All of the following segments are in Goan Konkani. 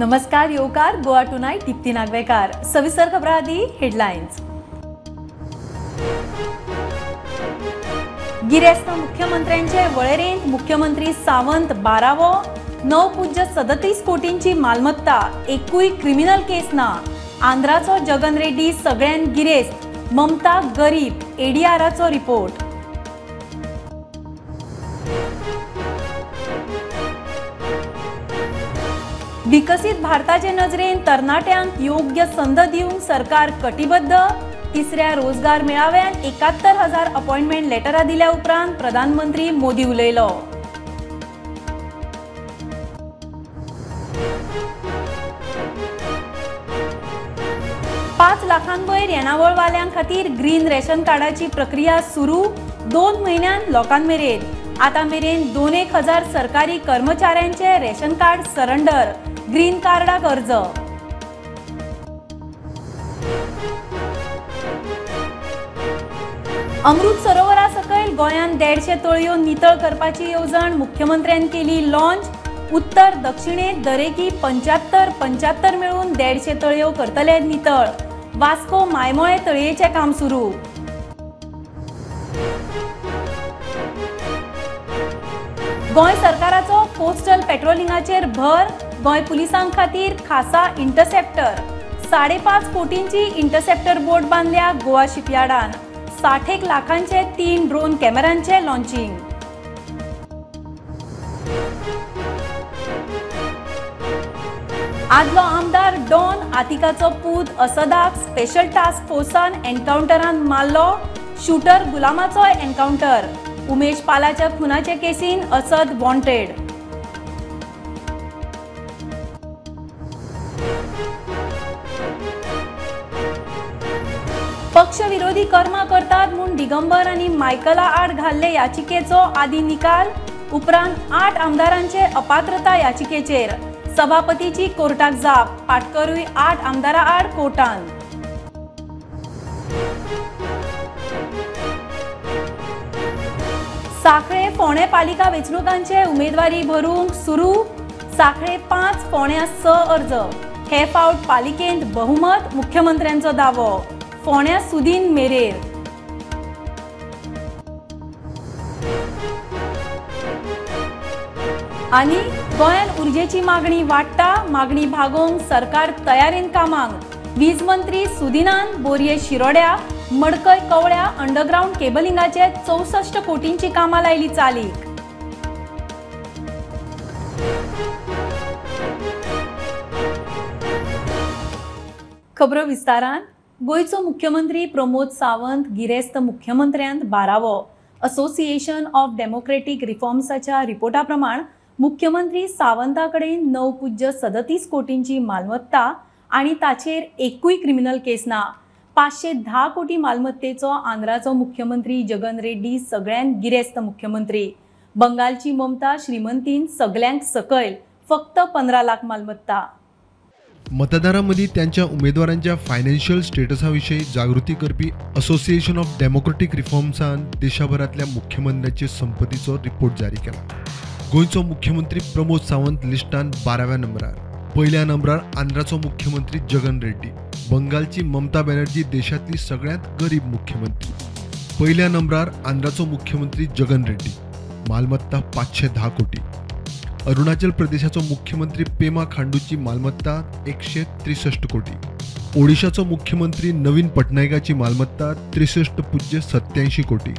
नमस्कार येवकार गोवा टुनायट दीप्ती नागवेकार। सविस्तर खबरां आदी हेडलायन्स। गिरेस्त मुख्यमंत्र्यांचे वळेरेंत मुख्यमंत्री सावंत 12वो, 9.37 कोटींची मालमत्ता, एकूय क्रिमिनल केस ना। आंध्राचो जगन रेड्डी सगळ्यान गिरेस्त, ममता गरीब, एडीआराचो रिपोर्ट। विकसित भारताचे नजरेन तरणाट्यांक योग्य संद दिवंक सरकार कटिबद्ध। तिसऱ्या रोजगार मेळाव्यान 71,000 अपॉइंटमेंट लेटरां दिल्या उपरांत प्रधानमंत्री मोदी उलयलो। पाच लाखांवयर येणावळवाल्यां खातीर ग्रीन रेशन कार्डाची प्रक्रिया सुरू, 2 म्हयन्यान लोकां मेरेन। आतां मेरेन 2,000 सरकारी कर्मचाऱ्यांचे रेशन कार्ड सरेंडर, ग्रीन कार्डाक अर्ज। अमृत सरोवरा सकयल गोंयांत 150 तळयो नितळ करपाची येवजण मुख्यमंत्र्यान केली लॉन्च। उत्तर दक्षिणेत दरेकी 75-75 मेळून 150 तळयो करतले नितळ। वास्को मायमोळे तळयेचें काम सुरू। गोंय सरकाराचो कोस्टल पेट्रोलिंगाचेर भर, गोंय पुलिसां खातीर खासा इंटरसेप्टर। 5.5 कोटींची इंटरसेप्टर बोट बांदल्या गोवा शिपयार्डान। 60 लाखांचे 3 ड्रोन कॅमेरांचे लॉन्चिंग। आदलो आमदार डॉन आतिकाचो पूत असदाक स्पेशल टास्क फोर्सान एन्काउंटरान मारलो। शूटर गुलामाचोय एन्काउंटर। उमेश पालाच्या खुनाचे केसीन असद वॉन्टेड। पक्षविरोधी कर्मा करतात म्हूण दिगंबर आनी मायकला आड घाल्ले याचिकेचो आदी निकाल। उपरांत 8 आमदारांचे अपात्रता याचिकेचेर सभापतीची कोर्टाक जाप। पाटकरूय 8 आमदारां आड कोर्टान। साखळे फोंडें पालिका वेंचणुकांचे उमेदवारी भरूंक सुरू। साखळे 5, फोंड्यां 6 अर्ज। हे फावट पालिकेंत बहुमत, मुख्यमंत्र्यांचो दावो। फोंड्यां सुदीन मेरेर। आनी गोंयांत उर्जेची मागणी वाडटा, मागणी भागोवंक सरकार तयारेन कामाक। वीज मंत्री सुदिनान बोरये शिरोड्या, मडकय कवळ्या अंडरग्राउंड केबलिंगाचे 64 कोटींची कामां लायली चालीक। खबरो विस्तारान। गोंयचो मुख्यमंत्री प्रमोद सावंत गिरेस्त मुख्यमंत्र्यांत 12वो। असोसिएशन ऑफ डेमोक्रेटीक रिफॉर्म्साच्या रिपोर्टा प्रमाण मुख्यमंत्री सावंता कडेन 9.37 कोटींची मालमत्ता आनी ताचेर एकूय क्रिमिनल केस ना। 510 कोटी मालमत्तेचो आंध्राचो मुख्यमंत्री जगन रेड्डी सगळ्यांत गिरेस्त मुख्यमंत्री। बंगालची ममता श्रीमंतीन सगळ्यांक सकयल, फक्त 15 लाख मालमत्ता। मतदारां मदीं त्यांच्या उमेदवारांच्या फायनान्शियल स्टेटसा विशीं जागृती करपी असोसिएशन ऑफ डेमोक्रेटीक रिफॉर्म्सान देशभरांतल्या मुख्यमंत्र्यांचे संपत्तीचो रिपोर्ट जारी केला। गोंयचो मुख्यमंत्री प्रमोद सावंत लिस्टान 12व्या नंबरार। पयल्या नंबरार आंध्राचो मुख्यमंत्री जगन रेड्डी। बंगालची ममता बॅनर्जी देशांतली सगळ्यांत गरीब मुख्यमंत्री। पयल्या नंबरार आंध्राचो मुख्यमंत्री जगन रेड्डी, मालमत्ता 510 कोटी। अरुणाचल प्रदेशाचो मुख्यमंत्री पेमा खांडूची मालमत्ता 163 कोटी। ओडिशाचो मुख्यमंत्री नवीन पटनायकाची मालमत्ता 63.87 कोटी।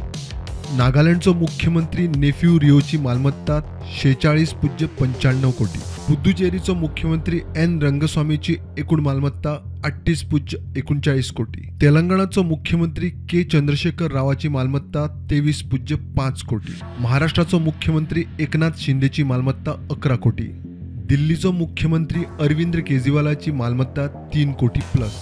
नागालँडचो मुख्यमंत्री नेफ्यू रियोची मालमत्ता 46.95 कोटी। पुदुचेरीचो मुख्यमंत्री एन रंगस्वामीची एकूण मालमत्ता 38.39 कोटी। तेलंगणाचो मुख्यमंत्री के चंद्रशेखर रावाची मालमत्ता 23.5 कोटी। महाराष्ट्राचो मुख्यमंत्री एकनाथ शिंदेची मालमत्ता 11 कोटी। दिल्लीचो मुख्यमंत्री अरविंद केजरीवालाची मालमत्ता 3 कोटी प्लस।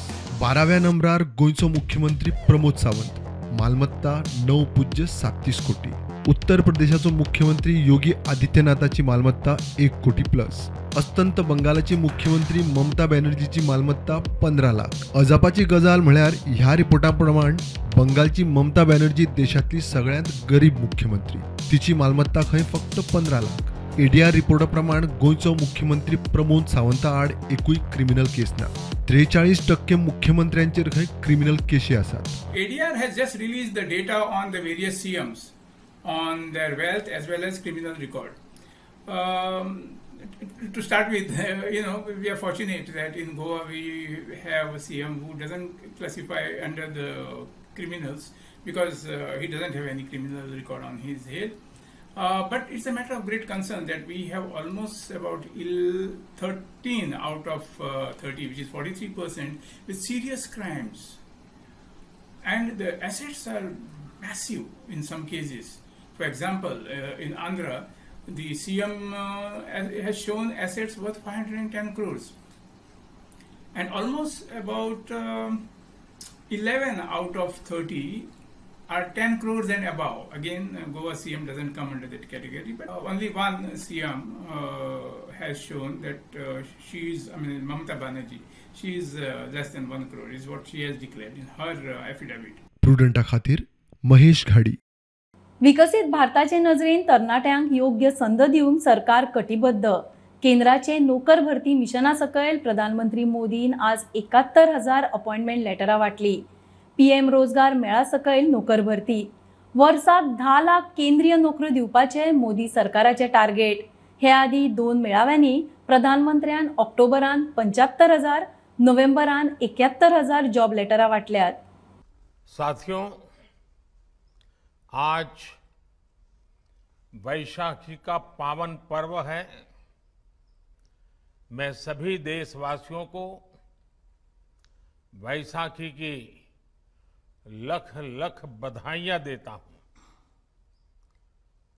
12व्या नंबरार गोंयचो मुख्यमंत्री प्रमोद सावंत, मालमत्ता 9.37 कोटी। उत्तर प्रदेशाचो मुख्यमंत्री योगी आदित्यनाथाची मालमत्ता 1 कोटी प्लस। अस्तंत बंगालाची मुख्यमंत्री ममता बॅनर्जीची मालमत्ता 15 लाख। अजापाची गजाल म्हळ्यार ह्या रिपोर्टा प्रमाण बंगालची ममता बॅनर्जी देशांतली सगळ्यांत गरीब मुख्यमंत्री, तिची मालमत्ता खंय फक्त 15 लाख। एडीआर रिपोर्टा प्रमाण गोंयचो मुख्यमंत्री प्रमोद सावंता आड एकूय क्रिमिनल केस ना. 43% मुख्यमंत्र्यांचेर खंय क्रिमिनल केशी आसात. ADR has just released the data on the various CMs on their wealth as well as criminal record. To start with, you know, we are fortunate that in Goa we have a CM who doesn't classify under the criminals because he doesn't have any criminal record on his head. But it's a matter of great concern that we have almost about 13 out of 30, which is 43%, with serious crimes. And the assets are massive in some cases. For example, in Andhra, the CM has shown assets worth 510 crores. And almost about 11 out of 30 are 10 crores and above. Again, Goa CM doesn't come under that category, but only one CM has shown that she is, I mean, Mamata Banerjee, she is less than 1 crore is what she has declared in her affidavit. प्रुडंटा खातीर महेश घाडी. विकसीत भारताचे नजरेन तरणाट्यांक योग्य संद दिवंक सरकार कटिबद्ध. केंद्राचे नोकर भरती मिशना सकयल प्रधानमंत्री मोदीन आज 71,000 अपॉइंटमेंट लेटरां वांटली. पीएम रोजगार मेळा सकयल नोकर भरती. वर्साक 10 लाख केंद्रीय नोकऱ्यो दिवपाचे मोदी सरकाराचे टार्गेट. हे आदी 2 मेळाव्यांनी प्रधानमंत्र्यान ऑक्टोबरान 75,000, नोव्हेंबरान 71,000 जॉब लेटरां वांटल्यात. साथियों, आज वैशाखी का पावन पर्व है. मैं सभी देशवासियों को वैसाखी की लख लख बधाइयां देता हूं.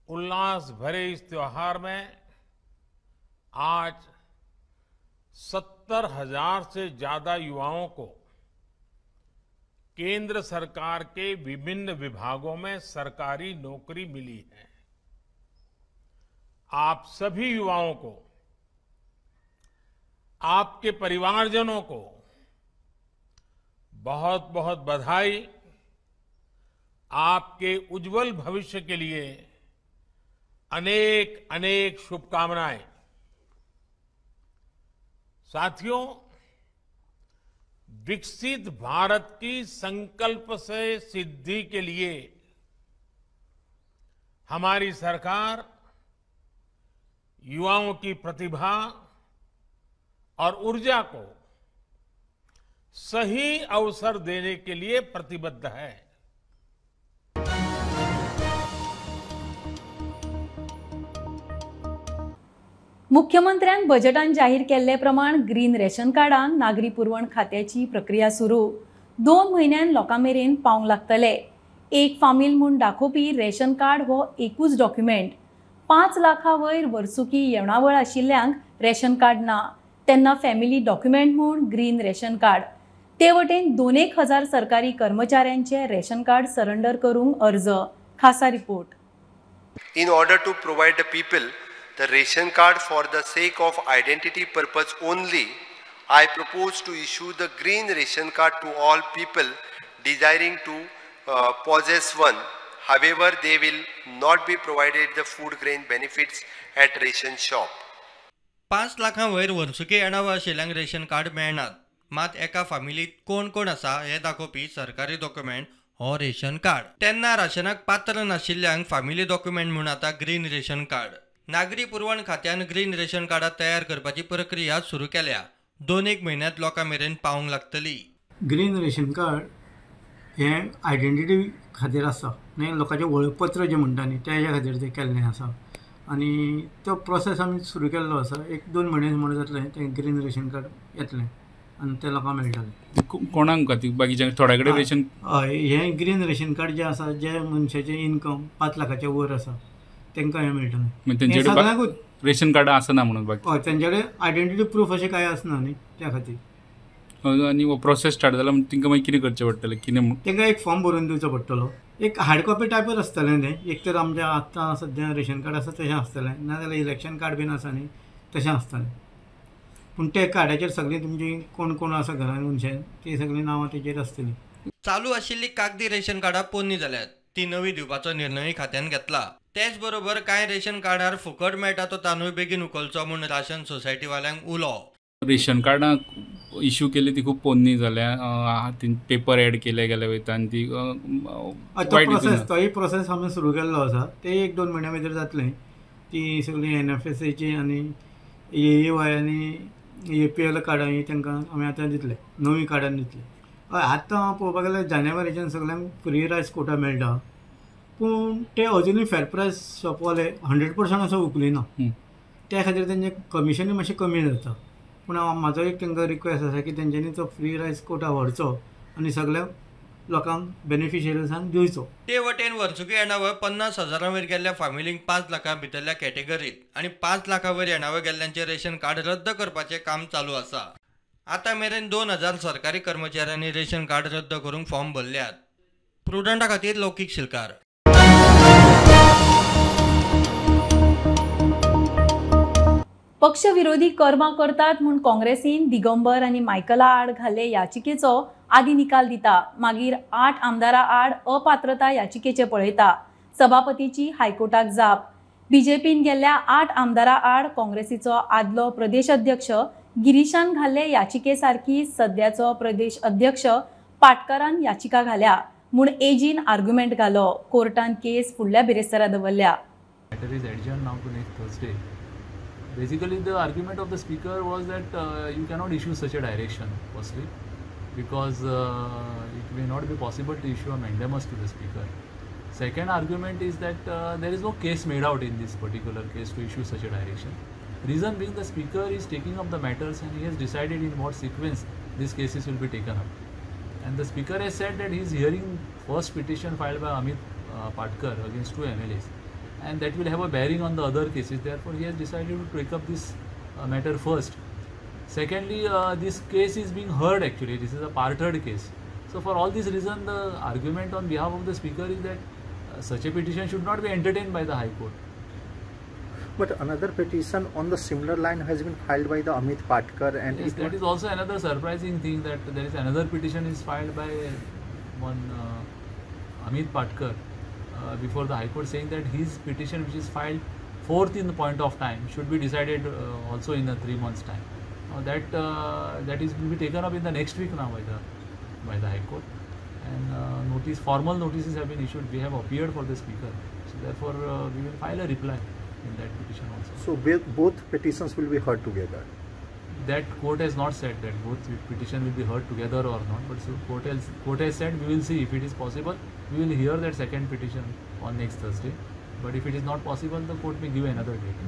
उल्लास भरे इस त्योहार में आज 70,000 से ज्यादा युवाओं को केंद्र सरकार के विभिन्न विभागों में सरकारी नौकरी मिली है. आप सभी युवाओं को, आपके परिवारजनों को बहुत बहुत बधाई. आपके उज्जवल भविष्य के लिए अनेक अनेक शुभकामनाएं. साथियों, विकसित भारत की संकल्प से सिद्धि के लिए हमारी सरकार युवाओं की प्रतिभा और ऊर्जा को सही अवसर देने के लिए प्रतिबद्ध है. मुख्यमंत्र्यान बजेटान जाहीर केल्ले प्रमाण ग्रीन रेशन कार्डांक नागरी पुरवण खात्याची प्रक्रिया सुरू. 2 म्हयन्यान लोकां मेरेन पावंक लागतले. एक फामील म्हूण दाखोवपी रेशन कार्ड हो एकूच डॉक्युमेंट. 5 लाखां वयर वर्सुकी येणावळ आशिल्ल्यांक रेशन कार्ड ना, तेन्ना फॅमिली डॉक्युमेंट म्हूण ग्रीन रेशन कार्ड. ते वटेन 2,000 सरकारी कर्मचाऱ्यांचे रेशन कार्ड सरेंडर करूंक अर्ज. खासा report. In order to provide the people the ration card for the sake of identity purpose only, I propose to issue the green ration card to all people desiring to possess one. However, they will not be provided the food grain benefits at ration shop. 5 लाखां वयर वर्सुकी येणावळ आशिल्ल्यांक रेशन कार्ड मेळनात. मात एका फामिलीत कोण कोण आसा हें दाखोवपी सरकारी डॉक्युमेंट हो रेशन कार्ड. तेन्ना राशनाक पात्र नाशिल्ल्यांक फामिली डॉक्युमेंट म्हूण आतां ग्रीन रेशन कार्ड. नागरी पुरवण खात्यान ग्रीन रेशन कार्डां तयार करपाची प्रक्रिया सुरू केल्या. 2-1 म्हयन्यांत लोकां मेरेन पावंक लागतली. ग्रीन रेशन कार्ड हें आयडेंटिटी खातीर आसा न्ही, लोकांचें वळखपत्र जें म्हणटा न्ही तेज्या खातीर तें केल्लें आसा आनी तो प्रोसेस आमी सुरू केल्लो आसा. 1-2 म्हयने म्हणून जातलें तें ग्रीन रेशन कार्ड येतलें आनी तें लोकांक मेळटलें. कोणाक खातीर? बाकीच्या थोड्या कडेन रेशन? हय, हें ग्रीन रेशन कार्ड जें आसा जे मनशाचें इनकम 5 लाखाच्या वयर आसा तांकां हें मेळटलें. सगळ्यांकूच रेशन कार्ड आसना म्हणून बाकी? हय, तेंचे कडेन आयडेंटिटी प्रूफ अशें कांय आसना न्ही त्या खातीर. आनी हो प्रोसेस स्टार्ट जाला म्हणून तांकां मागीर कितें करचें पडटलें? कितें तांकां एक फॉर्म भरून दिवचो पडटलो. एक हार्ड कॉपी टायपच आसतलें तें. एक तर आमचें आतां सद्या रेशन कार्ड आसा तशें आसतलें, नाजाल्यार इलेक्शन कार्ड बीन आसा न्ही तशें आसतलें. पूण त्या कार्डाचेर सगळीं तुमची कोण कोण आसा घरान मनशां ती सगळीं नांवां तेजेर आसतलीं. चालू आशिल्ली कागदी रेशन कार्डां पोन्नी जाल्यात, ती नवी दिवपाचो निर्णय खात्यान घेतला. तेच बरोबर कांय रेशन कार्डार फुकट मेळटा तो तांदूळ बेगीन उखलचो म्हूण राशन सोसायटीवाल्यांक उलो. रेशन कार्डां इश्यू केली ती खूब पोन्नी जाल्या, पेपर एड केले गेले वयता आनी ती तोय प्रोसेस आमी सुरू केल्लो आसा. ते 1-2 म्हयन्या भितर जातलें. ती सगळी NFSAची आनी AAY आनी APL कार्डां ही तांकां आमी आतां दितले, नवीं कार्डां दितले. हय, आतां पळोवपाक गेल्यार जानेवारीच्यान सगळ्यांक फ्री रायस कोटा मेळटा, पूण ते अजुनूय फेर प्रायस शॉपवाले 100% असो उखलिना. त्या खातीर तेंचें कमिशनूय मातशें कमी जाता. पूण म्हाजो एक तांकां रिक्वेस्ट आसा की तेंच्यांनी तो फ्री रायस कोटा व्हरचो आनी सगळ्या लोकांक बेनिफिशरीजांक दिवचो. ते वटेन वर्सुकी येणावळ 50,000 वयर गेल्ल्या फामिलींक 5 लाखां भितरल्या कॅटेगरीत आनी 5 लाखां वयर येणावळ गेल्ल्यांचें रेशन कार्ड रद्द करपाचें काम चालू आसा. आतां मेरेन 2,000 सरकारी कर्मचाऱ्यांनी रेशन कार्ड रद्द करूंक फॉर्म भरल्यात. प्रुडंटा खातीर लौकीक शिलकार. पक्षविरोधी कर्मां करतात म्हूण काँग्रेसीन दिगंबर आनी मायकला आड घाल्ले याचिकेचो आदी निकाल दिता, मागीर 8 आमदारां आड अपात्रता याचिकेचे पळयता. सभापतीची हायकोर्टाक जाप. बीजेपीन गेल्ल्या 8 आमदारां आड काँग्रेसीचो आदलो प्रदेश अध्यक्ष गिरीशान घाल्ले याचिके सारकी सद्याचो प्रदेश अध्यक्ष पाटकरान याचिका घाल्या म्हूण एजीन आर्ग्युमेंट घालो. कोर्टान केस फुडल्या बिरेस्तारा दवरल्या. Basically, the argument of the speaker was that you cannot issue such a direction, firstly, because it may not be possible to issue a mandamus to the speaker. Second argument is that there is no case made out in this particular case to issue such a direction. Reason being, the speaker is taking up the matters and he has decided in what sequence these cases will be taken up. And the speaker has said that he is hearing first petition filed by Amit Patkar against 2 MLAs. And that will have a bearing on the other cases. Therefore, he has decided to take up this matter first. Secondly, this case is being heard actually. This is a part heard case. So for all this reason, the argument on behalf of the speaker is that such a petition should not be entertained by the High Court. But another petition on the similar line has been filed by the Amit Patkar, and yes, that is also another surprising thing, that there is another petition is filed by one Amit Patkar before the High Court, saying that his petition, which is filed 4th in the point of time, should be decided also in the 3 months time. Now that is will be taken up in the next week now by the High Court, and formal notices have been issued. We have appeared for the speaker, so therefore we will file a reply in that petition also. So both petitions will be heard together? That court has not said that both petition will be heard together or not, but so court has said we will see if it is possible. We will hear that second petition on next Thursday, but if it is not possible, the court may give another date.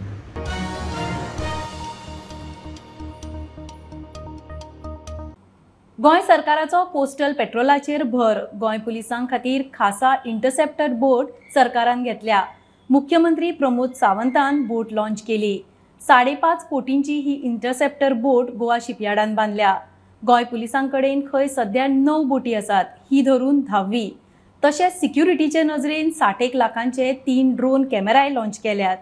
Goa सरकाराचो कोस्टल पेट्रोलाचेर भर. गोंय पुलिसां खातीर खासा इंटरसेप्टर बोट सरकारान घेतल्या. मुख्यमंत्री प्रमोद सावंतान बोट लॉन्च केली. 5.5 कोटींची ही इंटरसेप्टर बोट गोवा शिपयार्डान बांदल्या. गोंय पुलिसां कडेन खंय सध्या 9 बोटी आसात, ही धरून 10वी. तशेंच सिक्युरिटीचे नजरेन 60 लाखांचे 3 ड्रोन कॅमेराय लॉन्च केल्यात.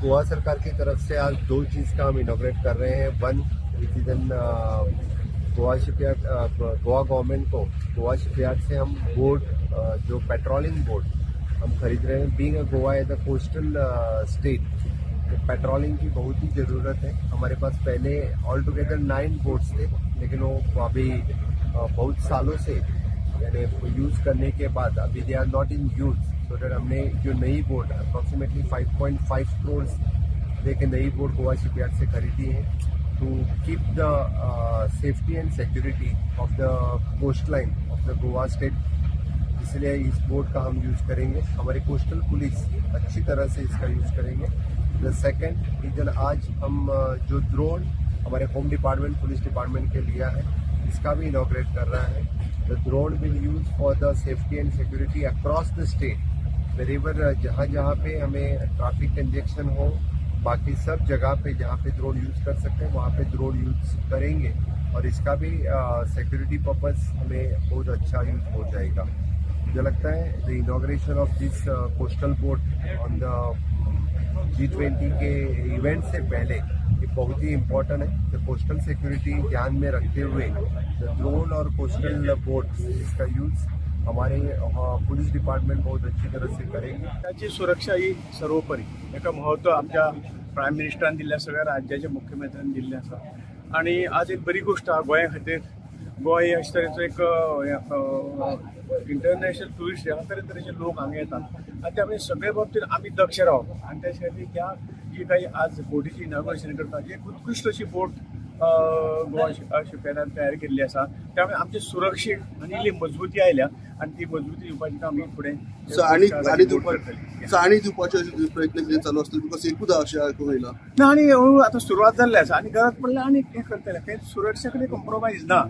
गोवा सरकार की तरफ से आज 2 चीज का हम इनॉग्रेट कर रहे हैं. 1 which is an Goa shipyard, Goa government co Goa shipyard से हम बोट, जो पेट्रोलिंग बोट हम खरीद रहे हैं. Being a Goa as a coastal state, तो पेट्रोलिंग की बहुत ही ज़रूरत है. हमारे पास पहले ऑल टुगेदर 9 बोट्स थे, लेकिन वो अभी बहुत सालों से यानी यूज़ करने के बाद अभी they are not in use. So that हमने जो नई बोट अप्रॉक्सीमेटली 5.5 करोड़ लेके नई बोट गोवा शिपयार्ड से खरीदी है to keep the safety and security of the coast line of the Goa state. इसलिए इस बोट का हम यूज़ करेंगे. हमारे कोस्टल पुलिस अच्छी तरह से इसका यूज़ करेंगे. The second reason, आज हम जो ड्रोन हमारे home department police department K लिया है, इसका भी इनॉग्रेट कर रहा है. The drone will use for the safety and security across the state. Wherever जहाँ जहाँ पे हमें ट्रैफिक कंजेक्शन हो, बाकी सब जगह पे जहाँ पे ड्रोन यूज़ कर सकते हैं वहाँ पे ड्रोन यूज़ करेंगे, और इसका भी सिक्योरिटी पर्पस हमें बहुत अच्छा यूज़ हो जाएगा. मुझे लगता है the inauguration of this coastal boat on the G20 के इवेंट से पहले ये बहुत ही इम्पोर्टेंट है. The coastal security ध्यान में रखते हुए the drone और कोस्टल बोट इसका यूज़ हमारे पुलिस डिपार्टमेंट बहुत अच्छी तरह से करेंगे। त्याची सुरक्षा ही सर्वोपरी एका महत्व आमच्या प्रायम मिनिस्टरान दिल्लें, सगळ्या राज्याच्या मुख्यमंत्र्यान दिल्लें आसा आनी आज एक बरी गोश्ट आहा गोंया खातीर। गोंय अशे तरेचो एक इंटरनॅशनल ट्युरिस्ट ह्या तरेतरेचे लोक हांगा येतात आनी त्यामुळे सगळे बाबतीत आमी दक्ष रावप आनी त्या खातीर ह्या जी काही आज बोटीची इनॉग्रेशन करता, एक उत्कृश्ट अशी बोट गोवा शिपयार्डान तयार केल्ली आसा, त्यामुळे आमची सुरक्षीत आनी इल्ली मजबूती आयल्या आनी ती मजबूती दिवपाचें काम आमी फुडें आनी दिवपाचे प्रयत्न कितें चालू आसतले, because एकूच अशें आयकूंक येयलां ना आनी हळू आतां सुरवात जाल्ली आसा आनी गरज पडल्यार आनी हें करतले, खंय सुरक्षे कडेन कॉम्प्रोमायज ना।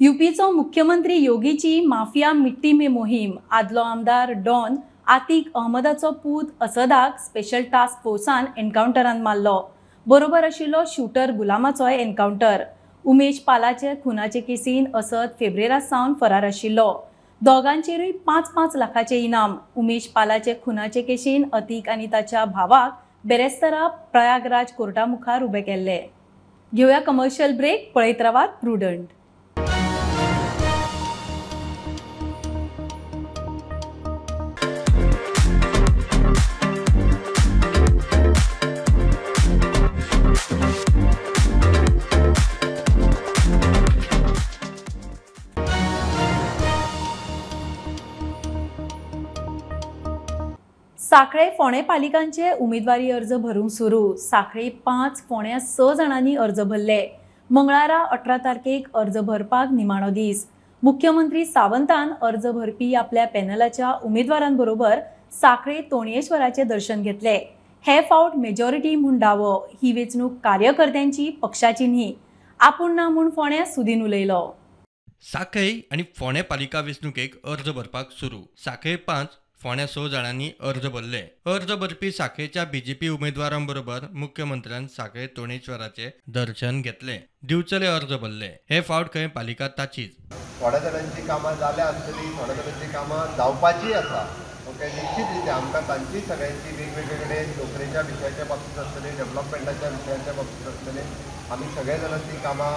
यूपीचो मुख्यमंत्री योगीची माफिया मिट्टी में मोहीम। आदलो आमदार डॉन आतिक अहमदाचो पूत असदाक स्पेशल टास्क फोर्सान एन्कावंटरान मारलो। बरोबर आशिल्लो शूटर गुलामाचोय एन्कावंटर। उमेश पालाचे खुनाचे केसीन असद फेब्रेरा सावन फरार आशिल्लो। दोगांचेरूय 5-5 लाखाचे इनाम। उमेश पालाचे खुनाचे केसीन अतीक आनी ताच्या भावाक बेरेस्तारा प्रयागराज कोर्टा मुखार उबे केल्ले। घेवया कमर्शियल ब्रेक, पळयत रावात प्रुडंट। साखळे फोंडें पालिकांचे उमेदवारी अर्ज भरूंक सुरू। साखळे 5, फोंड्यां 6 जाणांनी अर्ज भरले। मंगळारा 18 तारखेक अर्ज भरपाक निमाणो दीस। मुख्यमंत्री सावंतान अर्ज भरपी आपल्या पॅनलाच्या उमेदवारांबरोबर साखळे तोणयेश्वराचे दर्शन घेतले। हे फावट मेजॉरिटी म्हूण डावो, ही वेंचणूक कार्यकर्त्यांची, पक्षाची न्ही। आपूण ना म्हूण फोंड्यां सुदीन उलयलो। साखळे आनी फोंडें पालिका वेंचणुकेक अर्ज भरपाक सुरू। साखळे 5, फोंड्या 6 जाणांनी अर्ज भरले। अर्ज भरपी साखळेच्या बीजेपी उमेदवारांबरोबर मुख्यमंत्र्यान साखळे तोणेश्वराचे दर्शन घेतले। दिवचले अर्ज भरले। हे फावट खंय पालिका ताचीच। थोड्या जाणांची कामां जाल्या आसतली, थोड्या जाणांची कामां जावपाची आसा। ओके, निश्चित रित्या आमकां तांची सगळ्यांची वेगवेगळे कडेन नोकरेच्या विशयाच्या बाबतींत आसतले, डेव्हलपमेंटाच्या विशयाच्या बाबतींत आसतले, आमी सगळे जाणां ती कामां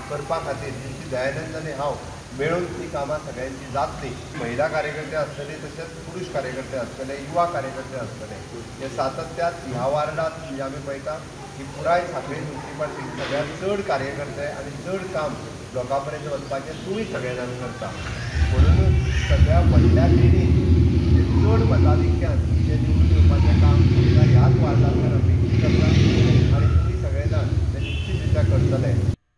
करपा खातीर निश्चित दयानंद आनी हांव मेळून ती कामां सगळ्यांची जातली। महिला कार्यकर्ते आसतले, तशेंच पुरुष कार्यकर्ते आसतले, युवा कार्यकर्ते आसतले, हे सातत्यात ह्या वार्डात म्हणजे आमी पळयता की पुराय साखळी म्युनिसिपालिटीन सगळ्यांत चड कार्यकर्ते आनी चड काम लोकां पर्यंत वचपाचें तुमी सगळे जाण करता। म्हणून सगळ्या व्हडल्या लिडीन चड मताधिक्यान जे निवडून येवपाचें काम तुमकां ह्याच वार्डांतल्यान अपेक्षीत आसा आनी तुमी सगळे जाण ते निश्चित रित्या करतले।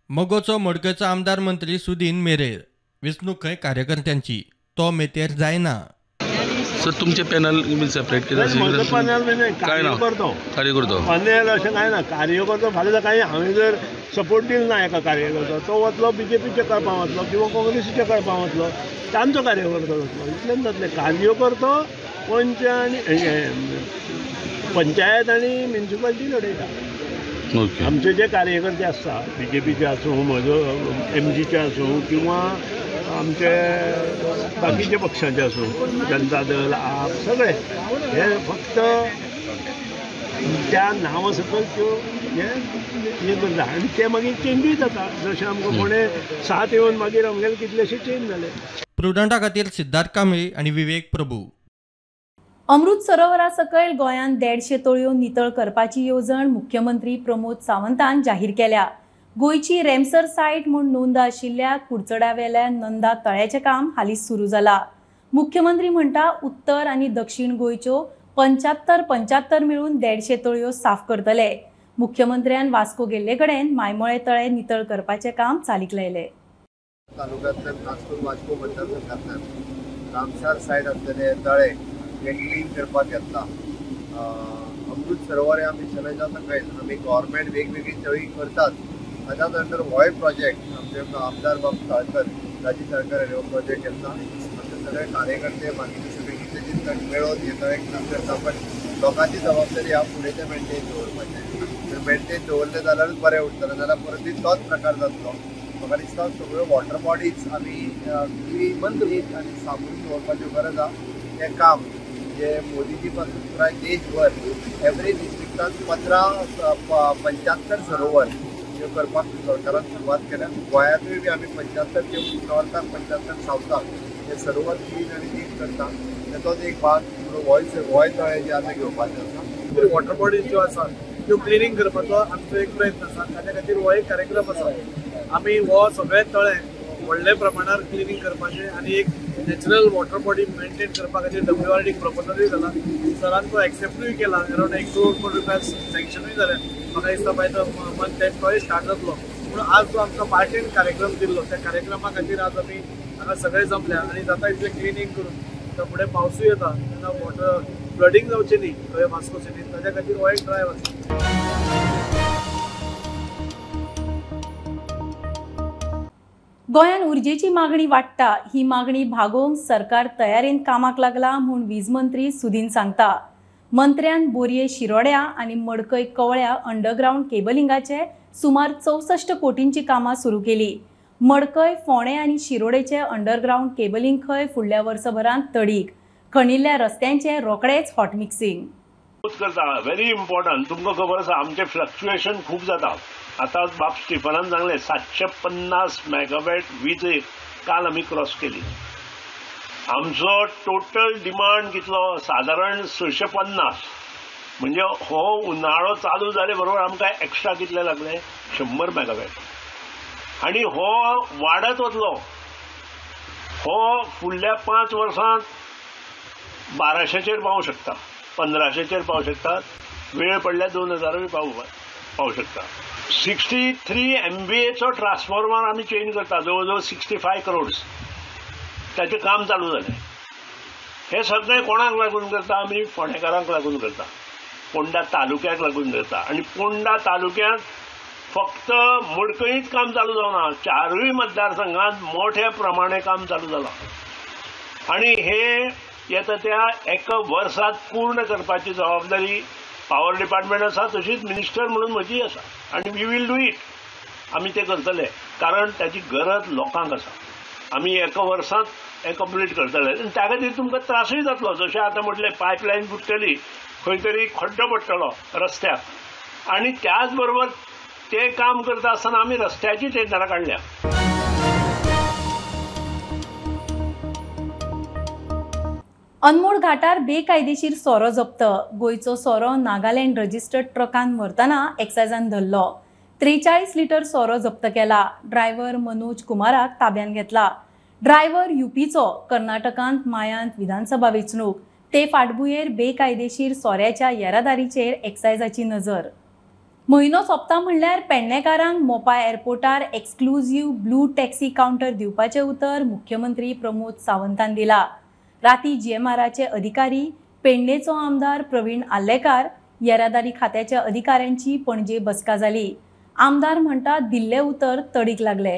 मगोचो मडकयचो आमदार मंत्री सुदीन मेरेर। वेंचणूक खंय कार्यकर्त्यांची, तो मेतेर जायना। सर, तुमचे पॅनल सेपरेट केलं? कार्यकर्तो कार्यकर्तो पॅनल अशें कांय ना। कार्यकर्तो फाल्यां सकाळीं हांवें जर सपोर्ट दिलो ना एका कार्यकर्तो, तो वतलो बीजेपीच्या कळपां वतलो किंवा काँग्रेसीच्या कळपां वतलो, तांचो कार्यकर्तो जातलो, इतलेंच जातलें। कार्यकर्तो पंच आनी पंचायत आनी म्युनिसिपालिटी लडयता। आमचे जे कार्यकर्ते आसता बीजेपीचे आसूं, म्हजो एमजीचे आसूं किंवा आमचे बाकीचे पक्षांचे आसूं, जनता दल, आप, सगळे हे फक्त त्या नांवा सकयल त्यो हे करता आनी ते मागीर चेंजूय जाता। जशें आमकां फोंडें 7 येवन मागीर आमगेले कितलेशे चेंज जाले। प्रुडंटा खातीर सिद्धार्थ कांबळी आनी विवेक प्रभू। अमृत सरोवरा सकयल गोंयांत 150 तळयो नितळ करपाची येवजण मुख्यमंत्री प्रमोद सावंतान जाहीर केल्या। गोंयची रेमसर सायट म्हूण नोंद आशिल्ल्या कुडचड्यावेल्या नंदा तळ्याचें काम हालींच सुरू जाला। मुख्यमंत्री म्हणटा उत्तर आनी दक्षिण गोंयच्यो 75-75 मेळून 150 तळयो साफ करतले। मुख्यमंत्र्यान वास्को गेल्ले कडेन मायमोळे तळे नितळ करपाचें काम चालीक लायलें। तालुक्यांतल्यान खास करून वास्को मतदारसंघांतल्यान रामसार सायट आसलेले तळे हे क्लीन करपाक घेतला। अमृत सरोवर ह्या मिशनाच्या सकयल आमी गव्हर्मेंट वेगवेगळी तळी करतात। ताच्याच अंडर होय प्रोजेक्ट आमचे आमदार बाब साळकर, राजीव साळकर हांणी हो प्रोजेक्ट घेतला। आमचे सगळे कार्यकर्ते बाकीचे सगळे कितले मेळोन हे तळे क्लीन करता, पण लोकांची जबाबदारी ह्या फुडें ते मेंटेन दवरपाचें। जर मेंटेन दवरलें जाल्यारूच बरें उरतलें, जाल्यार परत तोच प्रकार जातलो। म्हाका दिसता सगळ्यो वॉटर बॉडीज आमी क्लीन आनी सांबाळून दवरपाची गरज आसा। हें काम जे मोदीजी पासून पुराय देशभर एवरी डिस्ट्रिक्टान 75 सरोवर ह्यो करपाक सरकारान सुरवात केल्या. गोंयांतूय बी आमी 75 नॉर्थाक 75 सावथाक हे सरोवर क्लीन आनी नीट करता. ताचोच एक भाग होय तळें जें आतां घेवपाचें आसा. वॉटर बॉडीज ज्यो आसा त्यो क्लिनींग करपाचो आमचो एक प्रयत्न आसा. ताच्या खातीर हो एक कार्यक्रम आसा. आमी हो सगळे तळें व्हडल्या प्रमाणार क्लिनींग करपाचें आनी एक नॅचरल वॉटर बॉडी मेंटेन करपा खातीर WRD प्रपोजलूय जाला. सरान तो एक्सेप्टूय केला. अरावंड 1 करोड रुपया सँक्शनूय जालें. म्हाका दिसता बाय the month and तोय स्टार्ट जातलो. पूण आज जो आमचो पार्टीन कार्यक्रम दिल्लो त्या कार्यक्रमा खातीर आज आमी हांगा सगळे जमल्या आनी जाता तितलें क्लिनींग करून आतां फुडें पावसूय येता तेन्ना वॉटर फ्लडींग जावचें न्ही थंय वास्को सिटीन, ताच्या खातीर हो एक ड्रायव आसा. गोंयांत उर्जेची मागणी वाडटा. ही मागणी भागोवंक सरकार तयारेन कामाक लागला म्हूण वीज मंत्री सुदीन सांगता. मंत्र्यान बोरये शिरोड्या आनी मडकय कवळ्या अंडरग्रावंड केबलिंगाचे सुमार 64 कोटींची कामां सुरू केली. मडकय फोंडें आनी शिरोडेचे अंडरग्रावंड केबलिंग खंय फुडल्या वर्सभरांत तडीक. खणिल्ल्या रस्त्यांचे रोखडेच हॉटमिक्सिंग करता. Very important. तुमकां खबर आसा आमचें फ्लक्च्युएशन खूब जाता. आतां बाब स्टिफनान सांगलें 750 मेगावॅट वीज काल आमी क्रॉस केली. आमचो टोटल डिमांड कितलो सादारण 650. म्हणजे हो उन्हाळो चालू जाले बरोबर आमकां एक्स्ट्रा कितले लागले 100 मेगावॅट. आनी हो वाडत वतलो. हो फुडल्या 5 वर्सांत 1200चेर पावूं शकता, 1500चेर पावूं शकता, वेळ पडल्यार 2000 पावूं शकता. 63 MVAचो ट्रान्सफॉर्मर आमी चेंज करता, जवळ जवळ 65 करोड्स ताचें काम चालू जालें. हें सगळें कोणाक लागून करता आमी? फोंडेकारांक लागून करता, पोंडा तालुक्याक लागून करता. आनी पोंडा तालुक्यांत फक्त मडकयीच काम चालू जावना, 4 मतदारसंघांत मोठ्या प्रमाणे काम चालू जालां. आनी हे येता त्या एका वर्सांत पूर्ण करपाची जबाबदारी पावर डिपार्टमेंट आसा, तशीच मिनिस्टर म्हणून म्हजी आसा. आनी we will do it. आमी तें करतले कारण ताची गरज लोकांक आसा. आमी एका वर्सांत हें कंप्लीट करतले आनी त्या खातीर तुमकां त्रासूय जातलो. जशें आतां म्हटलें पायपलायन फुट्टली, खंय तरी खड्डो पडटलो रस्त्याक, आनी त्याच बरोबर तें काम करता आसतना आमी रस्त्याची टेंडरां काडल्या. अनमोड घाटार बेकायदेशीर सोरो जप्त. गोंयचो सोरो नागालँड रजिस्टर्ड ट्रकान व्हरतना एक्सायजान धरलो. 43 लिटर सोरो जप्त केला. ड्रायव्हर मनोज कुमाराक ताब्यात घेतला. ड्रायव्हर युपीचो. कर्नाटकांत मायांत विधानसभा वेंचणूक, ते फाटभुंयेर बेकायदेशीर सोऱ्याच्या येरादारीचेर एक्सायजाची नजर. म्हयनो सोंपता म्हणल्यार पेडणेकारांक मोपा एअरपोर्टार एक्सक्लुझीव ब्लू टॅक्सी कावंटर दिवपाचें उतर मुख्यमंत्री प्रमोद सावंतान दिला. राती GMRचे अधिकारी, पेडणेचो आमदार प्रवीण आर्लेकार, येरादारी खात्याच्या अधिकाऱ्यांची पणजे बसका जाली. आमदार म्हणटा दिल्ले उतर तडीक लागले.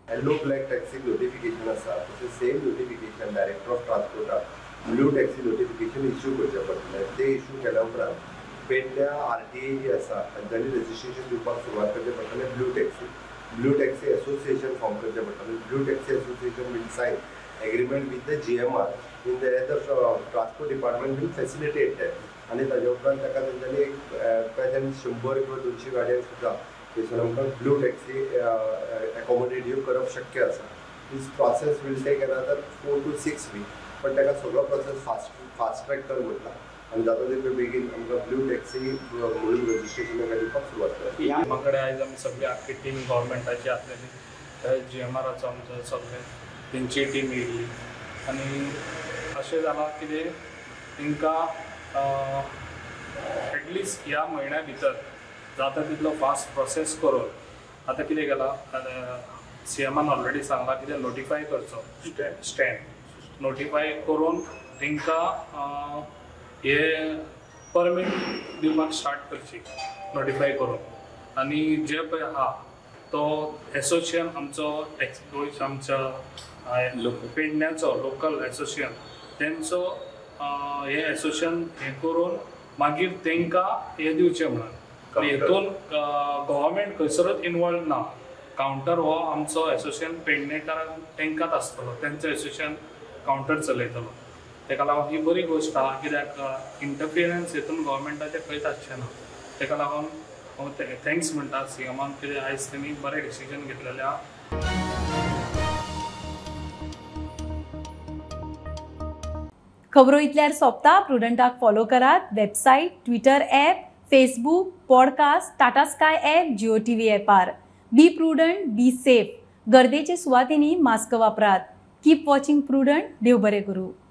येलो ब्लॅक टॅक्सी नोटिफिकेशन आसा, तशें सेम नोटिफिकेशन डायरेक्टर ऑफ ट्रान्सपोर्टाक ब्लू टॅक्सी नोटिफिकेशन इश्यू करचें पडटलें. तें इश्यू केल्या उपरांत पेडण्या RTA जी आसा तांच्यांनी रजिस्ट्रेशन दिवपाक सुरवात करचें पडटलें. ब्लू टॅक्सी एसोसिएशन फॉर्म करचें पडटलें. Blue taxi association will sign agreement with the GMR in the transport department will facilitate that. आनी ताजे उपरांत ताका तेंच्यांनी एक प्रेजेंट 100 किंवा 200 गाडयांक सुद्दां थंयसर आमकां ब्लू टॅक्सी एकोमोडेट करप शक्य आसा. This process will take another 4 to 6 week, पण ताका सगळो प्रोसेस फास्ट ट्रॅक कर म्हटला आनी जाता तितले बेगीन आमकां ब्लू टॅक्सी म्हणून रजिस्ट्रेशन दिवपाक सुरवात करता. आमचे कडेन आयज आमी सगळी आख्खी टीम गव्हर्मेंटाची आसलेली, GMRाचो आमचो सगळे तेंची टीम येयल्ली आनी अशें जालां कितें तांकां एटलिस्ट ह्या म्हयन्या भितर जाता तितलो फास्ट प्रोसेस करून आतां कितें केलां, CMान ऑलरेडी सांगलां कितें नोटिफाय करचो स्टँड नोटिफाय करून तांकां हे परमीट दिवपाक स्टार्ट करची नोटिफाय करून. आनी जे पळय आहा तो एसोसिएशन आमचो गोंयचो आमच्या पेडण्याचो लोकल एसोसिएशन तेंचो हे एसोसिएशन हें करून मागीर तांकां हें दिवचें म्हणून हेतून गव्हर्मेंट खंयसरूच इनवॉल्व ना. कावंटर हो आमचो एसोसिएशन पेडणेकारांक तांकांच आसतलो, तेंचो एसोसिएशन कावंटर चलयतलो. ताका लागून ही बरी गोश्ट आहा कित्याक इंटरफियरन्स हेतून गव्हर्मेंटाचें खंयच आसचें ना. ताका लागून हांव thanks म्हणटा सीएमान कित्याक आयज तेणी बरें डिसिजन घेतलेलें आहा. खबरो इतल्यार सोंपता. प्रुडंटाक फॉलो करात website, Twitter app, Facebook, podcast, Tata Sky app, Jio TV ॲपार. Be prudent, be safe. गर्देचे सुवातींनी मास्क वापरात. Keep watching Prudent. देव बरें करूं.